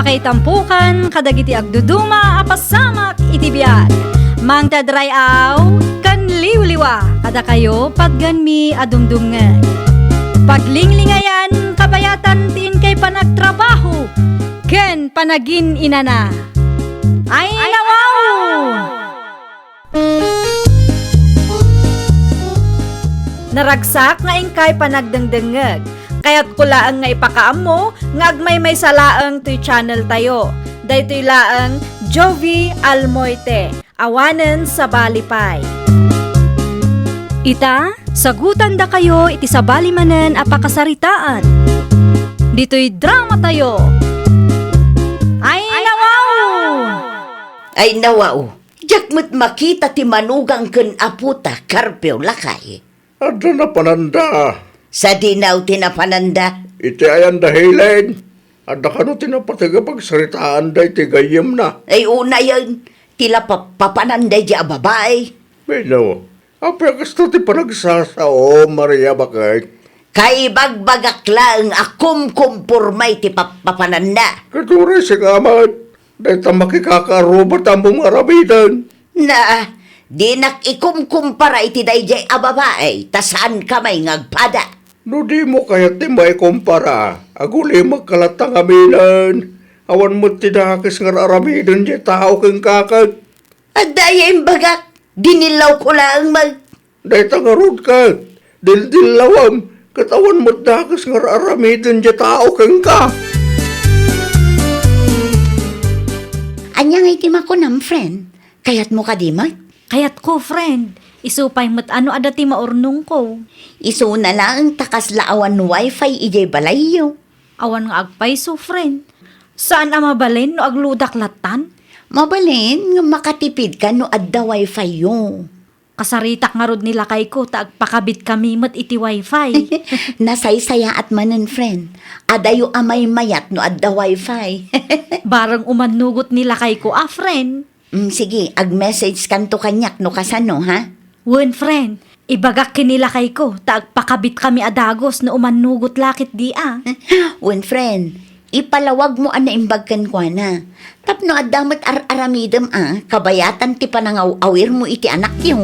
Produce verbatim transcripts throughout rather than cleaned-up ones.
Ay tampukan kadagiti agduduma a pasamak iti biag. Mangted ray-aw ken liwliwa kadakayo patgenmi a dumdumngeg. Paglinglingayan kabayatan ti inkay panagtrabaho ken panagin-inana. Ay, nawaw! Naragsak nga inkay panagdengdengngeg. Kayatko laeng nga ipakaammo nga agmaymaysa laeng toy channel tayo. Daytoy laeng Jovi Almoite, awanen sabali pay. Ita, sagutandakayo iti sabali manen a pakasaritaan. Ditoy drama tayo. Ay, nawaw! Ay, nawaw! Diak met makita ti manugang ken apota, Carpio, lakay. Adda napananda. Sadino ti napananda? Iti ayanda Helen. Adda kano ti napateg a pagsaritaanda iti gayyemna. Ay, unayen, ti la pa-, papananda iti a babae. Bueno, apay a kasta ti panagsasao, Maria, baket? Kaibagbagak laeng a kumkumporma iti pap-, papananda. Ket uray sika met, dayta makikakaarruba ti ammom nga aramiden. Na, dinak ikumkumpara iti daydiay a babae, ta saan ka may nga agpada. No dimo kayat ti maikumpara, agulimekka latta ngaminen. Awan met ti dakes nga ar-aramiden diay tao kenka ket. Adda aya imbagak, dinillawko laeng met. Dayta ngarud ket, dildillawem, ket awan met dakes nga ar-aramiden diay tao kenka. Ania ngay ti makunam, friend? Kayatmo kadi met? Kayatko, friend. Isu pay met a no adda ti maurnongko. Isuna laeng ta kasla awan wifi idiay balayyo. Awan nga agpayso, friend. Saan a mabalin no agludak lattan? Mabalin nga makatipidka no adda wifi-yo. Kasaritak ngarud ni lakayko ta agpakabitkami met iti wifi. Nasaysayaat manen, friend. Adayo a maymayat no adda wifi. Bareng umannugot ni lakayko a, friend. Mm, sige, ag-message-kanto kaniak no kasano, ha? Wen, friend. Ibagak ken ni lakayko ta agpakabitkami a dagus no umannugot la ketdi a. Wen, friend. Ipalawagmo a naimbag kenkuana. Tapno adda met ar-aramidem a kabayatan ti panangaw-awirmo iti anakyo.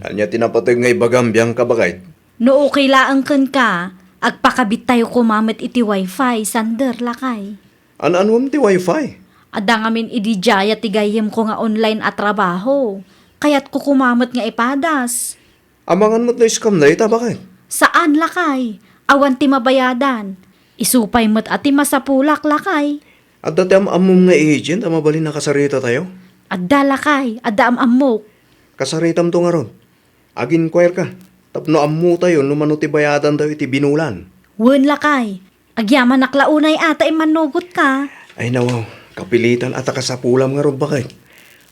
Ania ti napateg nga ibagam, Bianca, baket? No okay laeng kenka, agpakabittayo koma met iti wifi, Sander, lakay. An-anuem ti wifi? Adda ngamin idi diay ti gayyemko nga online a trabaho. Kayatko koma met nga ipadas. Amangan met no scam dayta, baket? Saan, lakay. Awan ti mabayadan. Isu pay met a ti masapulak, lakay. Adda ti am-ammom nga agent a mabalin a kasarita tayo? Adda, lakay. Adda am-ammok. Kasaritamto ngarud. Ag-inquire ka tapno ammo tayo no mano ti bayadan tayo iti binulan. Wen, lakay. Agyamanak la unay a ta immannugot ka. Ay, nawaw, kapilitan a ta kasapulam ngarud, baket.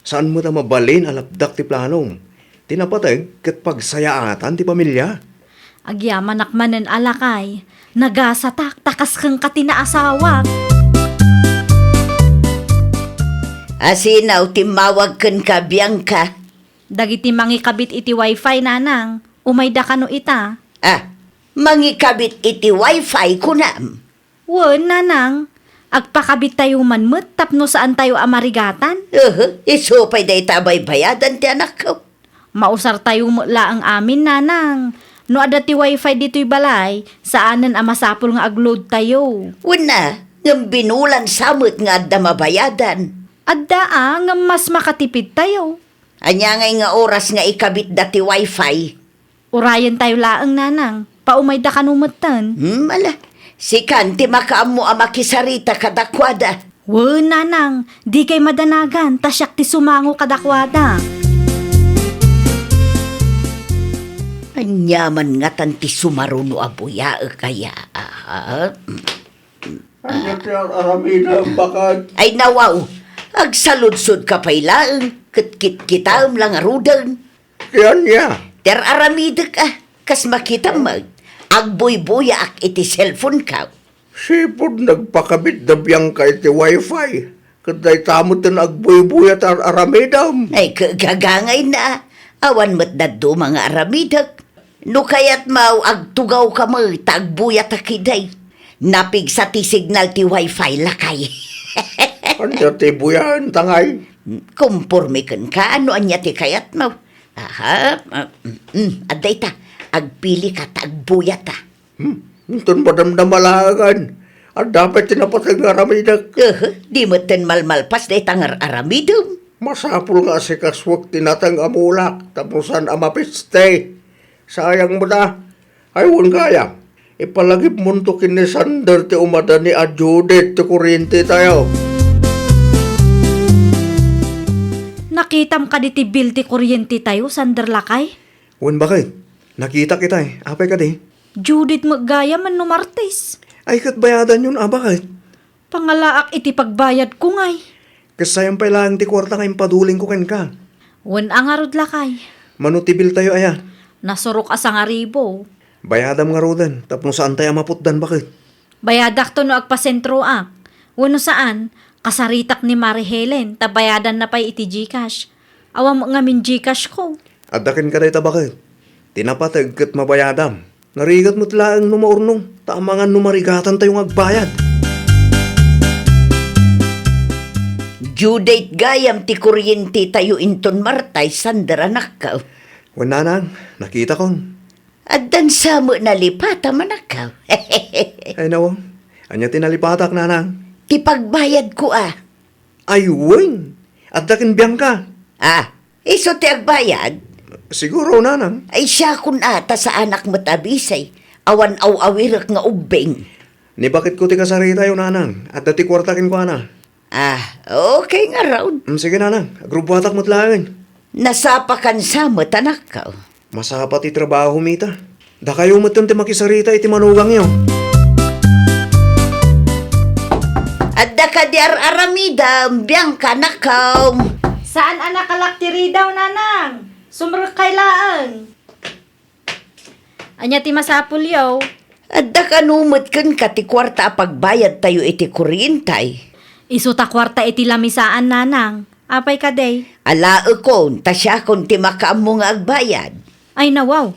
Saan met a mabalin a lapdak ti planom. Ti napateg ket pagsayaatan ti pamilya. Agyamanak manen a, lakay. Nagasatak ta kas kenka ti naasawak. Asino ti immawag kenka, Bianca? Dagiti mangikabit iti wifi, nanang, umayda kano ita? Ah, mangikabit iti wifi, kunam? Wen, nanang, agpakabittayo man met tapno saantayo a marigatan. Uhu, isu pay dayta a baybayadan ti anakko. Mausartayo met laeng amin, nanang. No adda ti wifi ditoy balay, saanen a masapul nga agloadtayo. Wen a, ngem binulan sa met nga adda mabayadan. Adda a, ngem mas makatipidtayo. Ania ngay nga oras nga ikabitda ti wifi? Urayentayo laeng, nanang. Paumayda kano metten. Hmm, ala. Sikan ti makaammo a makisarita kadakuada. Wen, nanang. Dikay madanagan, ta siak ti sumango kadakuada. Ania man ngatan ti sumaruno a buyaek aya, ah? Ania ti ar-aramidem, baket? Ay, nawaw, agsaludsodka pay laeng, ket kitkitaem la ngaruden. Ti ania? Ti ar-aramidek a, kas makitam met, agbuybuyaak iti cellphone-ko. Sipud nagpakabit da Bianca iti wifi, ket dayta met ti agbuybuya ti ar-aramidem. Ay, kagagangayna, awan met dadduma nga aramidek. No kayatmo, agtugawka met ta agbuyatak idiay. Napigsa ti signal ti wifi, lakay. Ania ti buyaenta ngay? Kumporme kenka no ania ti kayatmo. Aha, ah, mm, mm, adda ita. Agpilika ta agbuyata. Hmm, inton madamdama laengen. Adda pay ti napateg nga aramidek. Eh, di metten malmalpas dayta nga ar-aramidem. Masapul nga asikasuek ti nateng a mulak tapno saan a mapiste. Sayang met a. Ay, wen gayam, ipalagipmonto ken ni Sander ti umadani a due date ti kuryentetayo. Nakitam kadi ti bill ti kuryentetayo, Sander, lakay? Wen, baket. Nakitak itay. Apay kadi? Due date met gayam no Martes. Ay, ket bayadanyon a, baket? Pangalaak iti pagbayadko ngay. Kasayam pay laeng ti kuarta nga impadulingko kenka. Wen a ngarud, lakay. Mano ti biltayo aya? Nasurok a sangaribo. Bayadam ngaruden tapno saantay a maputdan, baket. Bayadakto no agpasentroak. Wenno saan, kasaritak ni Mari Helen ta bayadanna pay iti GCash. Awan met ngamin GCash ko. Adda kenka dayta, baket. Ti napateg ket mabayadam. Narigat met laeng no maurnong, ta amangan no marigatantayo nga agbayad. Due date gayam ti kuryentetayo inton Martes, Sander, anakko. Wen, nanang, nakitakon. Addan sa met nalipatam, anakko. Ay, nawa. Ania ti nalipatak, nanang? Ti pagbayadko a. Ay, wen. Adda ken Bianca. Ah, isu ti agbayad? Siguro, nanang. Ay, siakon a, ta saanak met a bisi. Awan aw-awirek nga ubbing. Ni baketko ti kasaritayo, nanang. Adda ti kuarta kenkuana. Ah, okay ngarud. Mm, sige, nanang. Agrubbuatak met laeng. Nasapakan sa met, anakko. Masapa ti trabaho mi ita. Dakayo metten ti makisarita iti manugangyo. Adda kadi ar-aramidem, Bianca, anakko? Saan a nakalak ti ridaw, nanang. Sumrekkay laeng. Ania ti masapulyo? Adda kano met kenka ti kuarta a pagbayadtayo iti kuryente? Isu ta kuarta iti lamisaan, nanang. Apay kadi? Alaekon, ta siakon ti makaammo nga agbayad. Ay, nawaw.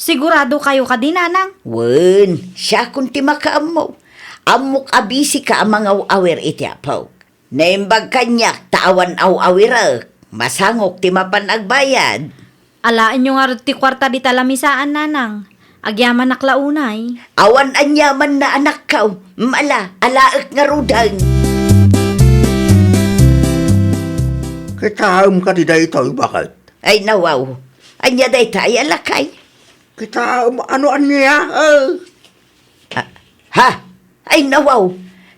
Siguradokayo kadi, nanang? Wen, siakon ti makaammo. Ammok a bisika a mangaw-awir iti apok. Naimbag kaniak ta awan aw-awirek. Masangok ti mapan agbayad. Alaenyo ngarud ti kuarta dita lamisaan, nanang. Agyamanak la unay. Awan aniamanna, anakko. Mala, alaek ngaruden. Kitaem kadi daytoy, baket? Ay, nawaw. Ania dayta, ay, lakay? Kitaem, ano ania? Eh. Ah, ha? Ay, nawaw.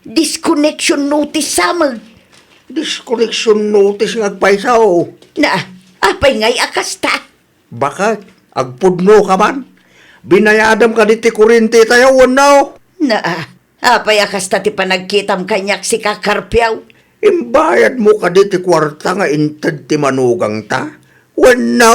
Disconnection notice sa met. Disconnection notice nga agpayso. Na, apay ngay a kasta? Baket, agpudno ka man? Binayadam kadi ti kuryentetayo, wenno? Na, apay a kasta ti panagkitam kaniak, sika, Carpio? Imbayadmo kadi ti kuarta nga inted ti manugangta? Wenno?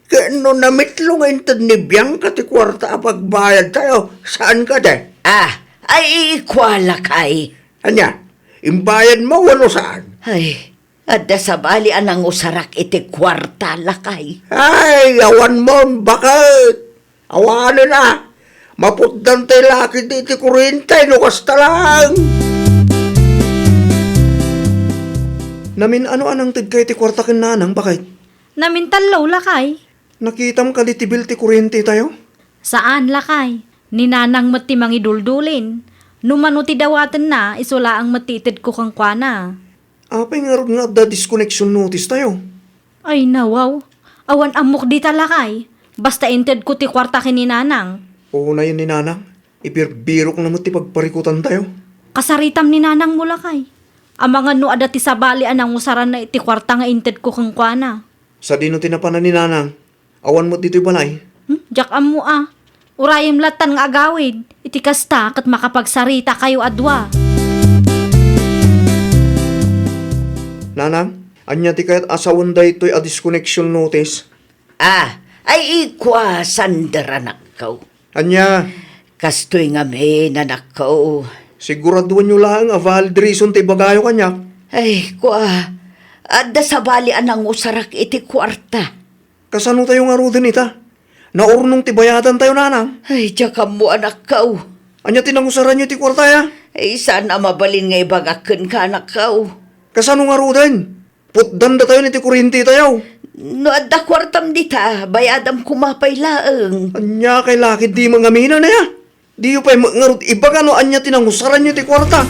Ken no namitlo nga inted ni Bianca ti kuarta a pagbayadtayo, saan kadi? Ah, ay, ikua, lakay. Ania, imbayadmo wenno saan? Ay, adda sabali a nangusarak iti kuarta, lakay. Ay, awanmon, baket. Awanen a. Maputdan tay laki iti kuryente no kasta laeng. Namin-ano a nangtedka iti kuarta ken nanang, baket? Namin tallo, lakay. Nakitam kadi ti bill ti kuryentetayo? Saan, lakay. Ni nanang met ti mangiduldulin. No mano ti dawatenna, isu laeng met ti itedko kenkuana. Apay ngarud nga adda disconnection notice tayo? Ay, nawaw. Awan ammok dita, lakay. Basta intedko ti kuarta ken ni nanang. Unayen ni nanang. Ibirbirok na met ti pagparikutan tayo. Kasaritam ni nanangmo, lakay. Amangan no adda ti sabali a nangusaranna iti kuarta nga intedko kenkuana. Sadino ti napanan ni nanang? Awan met ditoy balay? Hmm, diak ammo a. Urayem lattan nga agawid. Iti kasta, ket makapagsaritakayo a dua. Nanang, ania ti kayat a sawen daytoy a disconnection notice? Ah, ay, ikua, Sander, anakko. Ania? Kastoy ngamin, anakko. Siguraduanyo laeng a valid reason ti ibagayo kaniak. Ay, kua, adda sabali a nangusarak iti kuarta. Kasano tayo ngaruden ita? Naurnong ti bayadan tayo, nanang. Ay, diak ammo, anakko. Ania ti nangusaranyo iti kuarta, ya? Ay, saan a mabalin nga ibagak kenka, anakko. Kasano ngaruden? Putdan datayon iti kuryentetayo. No adda kuartam dita, bayadam koma pay laeng. Ania kay lakid di mangamina na, ya? Diyo pay met ngarud ibaga no ania ti nangusaranyo iti kuarta.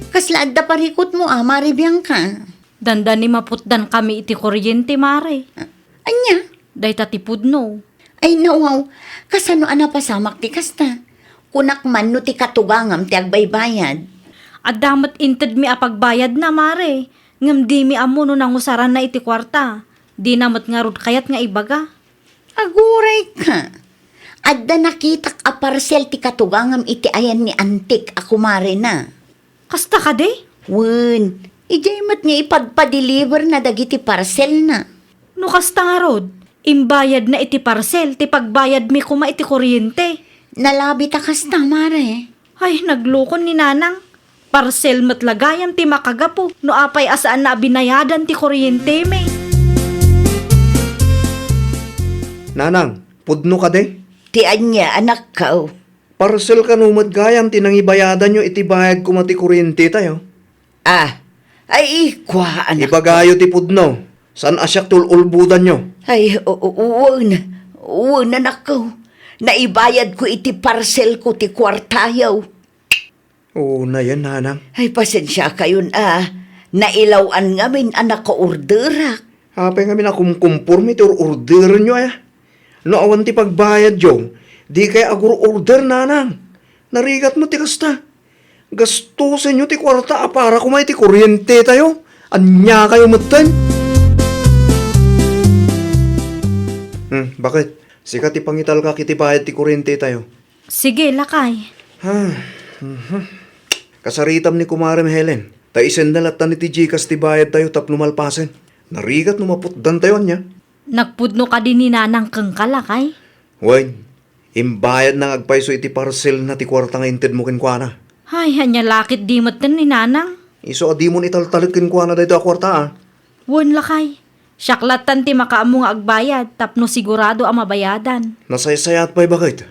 Kasla adda parikutmo a, Mare Bianca? Dandani maputdankami iti kuryente, Mare. A-, ania? Dayta ti pudno. Ay, nawaw, kasano a napasamak ti kasta? Kunak man no ti katugangam ti agbaybayad. Adda met intedmi a pagbayadna, Mare, ngem dimi ammo no nangusaranna iti kuarta. Dina met ngarud kayat nga ibaga. Agurayka. Adda nakitak a parsel ti katugangam iti ayan ni Antik a kumarena. Kasta kadi? Wen, idiay met nga ipadpadeliverna dagiti parselna. No kasta ngarud, imbayadna iti parsel ti pagbayadmi koma iti kuryente. Nalabit a kasta, Mare. Ay, naglukon ni Nanang. Parsel met la gayam ti makagapu no apay a saanna a binayadan ti kuryentemi. Nanang, pudno kadi? Ti ania, anakko? Parsel kano met gayam ti nangibayadanyo iti bayad koma ti kuryentetayo? Ah, ay, kua, anakko. Ibagayo ti pudno. Saan a siak ti ul-ulbodanyo? Ay, o-, o-, wen, wen, anakko. Naibayadko iti parselko ti kuartayo. Oo, nayan, Nanang. Ay, pasensiakayon a nailaw-an ngamin a nakaorderak. Apay ngamin a kumkumporme ti or-orderenyo, aya? No awan ti pagbayadyo, dikay agur-order, Nanang. Narigat met ti kasta. Gastosenyo ti kuarta a para koma iti kuryentetayo. Aniakayo metten? Hmm, bakit? Sika ti pangitalka iti bayad ti kuryentetayo. Sige, lakay. Ah, mhm. Kasaritam ni Kumarem Helen, ta isenda lattan iti GCash ti bayadtayo tapno malpasen. Narigat no maputdantayo, ania? Nagpudno kadi ni Nanang kenka, lakay? Wen, imbayadna nga agpayso iti parselna ti kuarta nga intedmo kenkuana. Ay, ania la ket di metten ni Nanang? Isu a dimon italtalek kenkuana daytoy a kuarta, a. Wen, lakay. Siak lattan ti makaammo nga agbayad tapno sigurado a mabayadan. Nasaysayat pay, baket.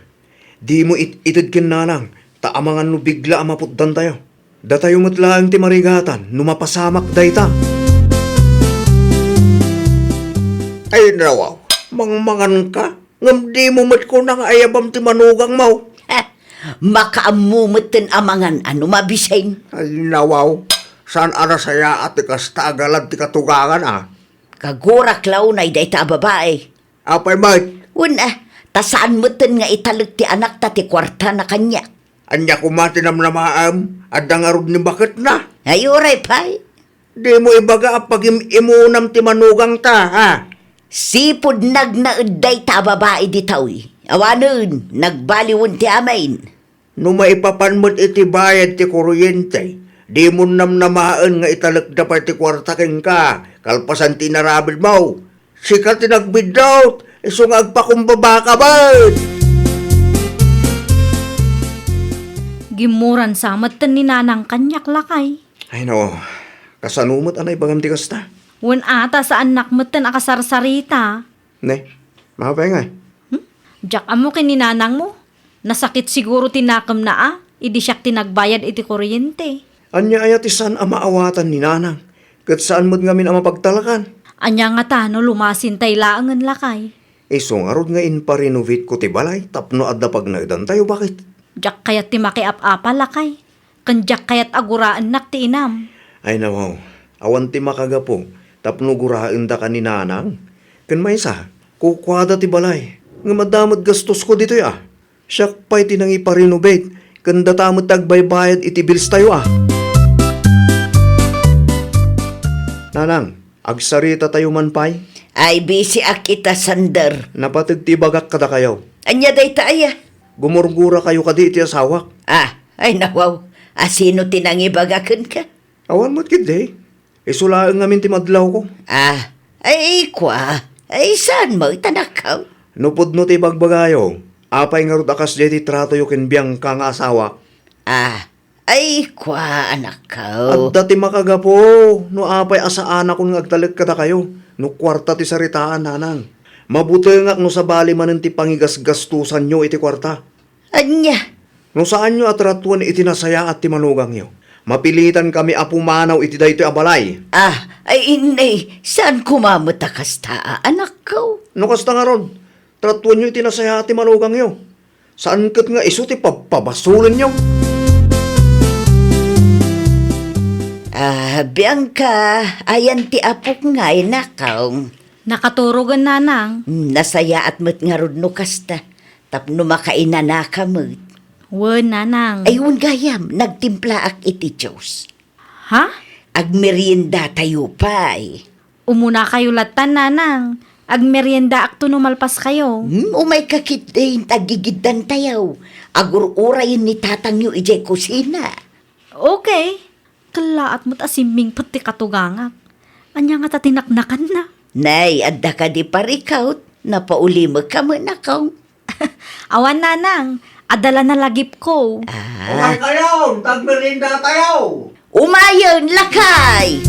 Dimo it-ited ken Nanang, ta amangan no bigla a maputdantayo. Datayo met laeng ti marigatan no mapasamak dayta. Ay, nawaw, mangmanganka? Ngem dimo met kuna nga ayabam ti manugangmo. Makaammo metten a mangan a no mabisin. Ay, nawaw, saan a nasayaat ti kasta a galad ti katugangan, a. Kagurak la unay dayta a babai. Apay met? Wen, a, ta saan metten nga italek ti anakta ti kuartana kaniak. Ania koma ti namnamaem? Adda ngarud ni baketna? Ay, uray pay. Dimo ibaga a pagim-imunam ti manugangta, ha? Sipud nagnaed dayta a babai ditoy. Awanen, nagbaliwen ti amin. No maipapan met iti bayad ti kuryente, dimon namnamaen nga italekda pay ti kuarta kenka, kalpasan ti inaramidmo. Sika ti nagbiddut, isu nga agpakumbabaka met. Gimmuran sa metten ni Nanang kaniak, lakay. Ay, no. Kasano met a naibagam ti kasta? Wen, a, ta saannak metten a kasarsarita. Ne, mapay nga. Hmm? Diak ammo ken ni Nanangmo. Nasakit siguro ti nakemna a, idi siak ti nagbayad iti kuryente. Ania aya ti saan a maawatan ni Nanang? Ket saan met ngamin a mapagtalakan? Ania ngata no lumasintay laengen, lakay? Isu ngarud nga imparenovateko ti balay tapno adda pagnaedantayo, baket. Diak kayat ti makiap-apa, lakay. Ken diak kayat a guraennak ti inam. Ay, nawaw, awan ti makagapu tapno guraendaka ni Nanang. Ken maysa, kukuada ti balay, ngem adda met gastosko ditoy, a. Siak pay ti nangiparenovate, ken data met ti agbaybayad iti billstayo, a. Nanang, agsaritatayo man pay? Ay, busy ak ita, Sander. Napateg ti ibagak kadakayo. Ania dayta aya? Gumurgurakayo kadi iti asawak. Ah, ay nawaw. A, sino ti nangibaga kenka? Awan met ketdi. Isu laeng ngamin ti madlawko. Ah, ay kua. Ay, saan mo itanakkaw? No pudno ti ibagbagayo, apay ngarud a kasdiay ti tratoyo ken Bianca nga asawak? Ah, ay kua, anakko. Adda ti makagapu no apay a saanakon nga agtalek kadakayo no kuarta ti saritaan, Nanang. Mabutengak no sabali manen ti pangigasgastosanyo iti kuarta. Ania? No saanyo a tratuen iti nasayaat ti manugangyo, mapilitankami a pumanaw iti daytoy a balay. Ah, ay, inay, saan koma met a kasta, a, anakko? No kasta ngarud, tratuenyo iti nasayaat ti manugangyo. Saan ket nga isu ti pabpabasolenyo. Ah, Bianca, ayan ti apok ngay, nakaw. Nakaturogen, nanang. Hmm, nasayaat met ngarud no kasta. Tapno makainanaka met. Wen, nanang. Ay, wen gayam, nagtimplaak iti juice. Ha? Agmeriendatayo pay. Umunakayo lattan, nanang. Agmeriendaakto no malpaskayo. Hmm, umayka ketdin, aggigiddantayo. Agur-urayen ni tatangyo idiay kusina. Okay. Kellaat met a simmingpet ti katugangak. Ania ngata ti naknakanna? Nay, adda kadi parikut? Napaulimekka met, nakaw. Awan, nanang. Adda la nalagipko. Ah. Umaykayon, tagmeriendatayo. Umayen, lakay!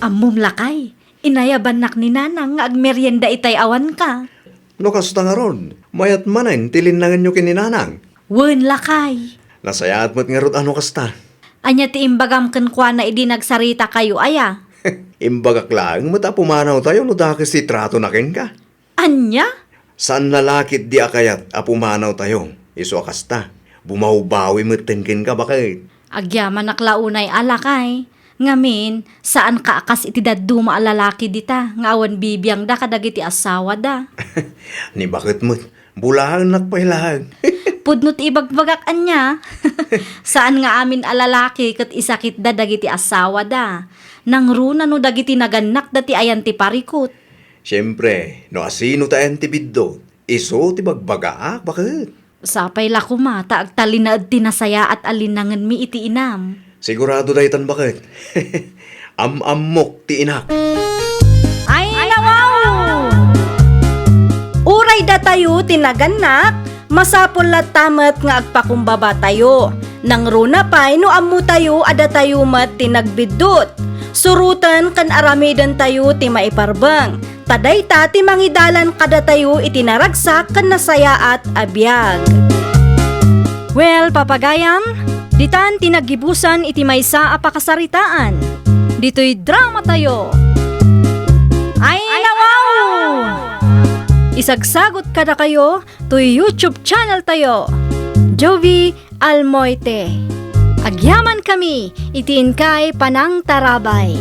Ammom, lakay, inayabannak ni nanang nga agmerienda itay awanka. No kasta ngarud, mayat manen ti linnangenyo ken ni nanang. Wen, lakay. Nasayaat met ngarud a no kasta. Ania ti imbagam kenkuana idi nagsaritakayo, aya? Imbagak laeng met a pumanawtayo no dakes ti tratona kenka. Ania? Saanna la ketdi a kayat a pumanawtayo, isu a kasta. Bumawbawi metten kenka, baket. Agyamanak la unay a, lakay. Ngamin, saanka a kas iti dadduma a lalaki dita nga awan bibiangda kadagiti assawada. Ni baket met, bulaennak pay laeng. Pudno ti ibagbagak ania. Saan nga amin a lalaki ket isakitda dagiti assawada. Nangruna no dagiti nagannakda ti ayan ti parikut. Siempre, no asino ti ayan ti biddut, isu ti bagbagaak, baket. Sapay la koma ta agtalinaed ti nasayaat a linnangenmi iti inam. Sigurado daytan, baket. Am-ammok ti inak. Ay, nawaw! Uray datayo ti nagannak, masapul latta met nga agpakumbabatayo. Nangruna pay no ammotayo a datayo met ti nagbiddut. Suroten ken aramidentayo ti maiparbeng. Ta dayta ti mangidalan kadatayo iti naragsak ken nasayaat a biag. Well, papagayam, ditan ti naggibusan iti maysa a pakasaritaan. Ditoy dramatayo. Ay, nawaw! Isagsagot kadakayo toy YouTube channel tayo, Jovie Almoite. Agyamankami iti inkay panangtarabay.